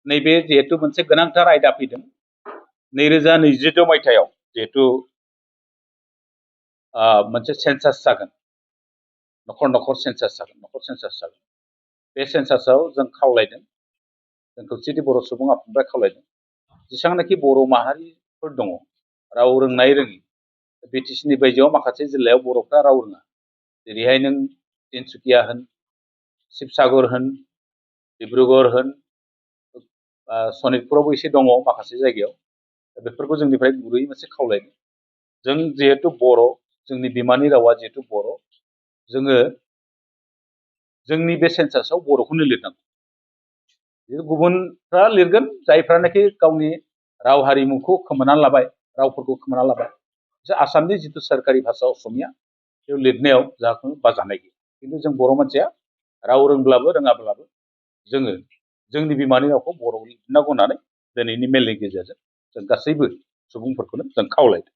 नैबे जिहेतु मोनसे गोनांथार आयदा फैदों 2026 मायथाइयाव जिहेतु मोनसे सेन्सास जागोन न'खर न'खर सेन्सास जागोन बे सेन्सासाव जों खावलायदों जों खौसेथि बर' सुबुं आफादनिफ्राय खावलायदों जेसेबांनाखि बर' माहारिफोर दङ राव रोंनाय रोङि बिटिसिनि बायजोआव माखासे जिल्लायाव बर'फ्रा राव रोङा जेरैहाय नों तिनसुकिया होन शिबसागर होन डिब्रुगड़ होन सनितपुरावबो एसे दङ माखासे जायगायाव बेफोरखौ जोंनिफ्राय गुरैयै मोनसे खावलायदों जों जिहेतु बर' जोंनि बिमानि रावा जिहेतु बर' जोङो जोंनि बे सेन्सासाव बर'खौनो लिरनांगौ गुबुनफ्रा लिरगोन जायफ्रानाखि गावनि राव हारिमुखौ खोमानानै लाबाय रावफोरखौ खोमानानै लाबाय आसामनि जिथु सोरखारि भाषा असमिया बेयाव लिरनायाव जाखुनु बाजानाय गैया खिन्थु जों बर' मानसिया राव रोंब्लाबो रोङाब्लाबो जोङो जोंनि बिमानि रावखौ बर' लिरनांगौ होननानै दिनैनि मेलनि गेजेरजों जों गासैबो सुबुंफोरखौनो जों खावलायदों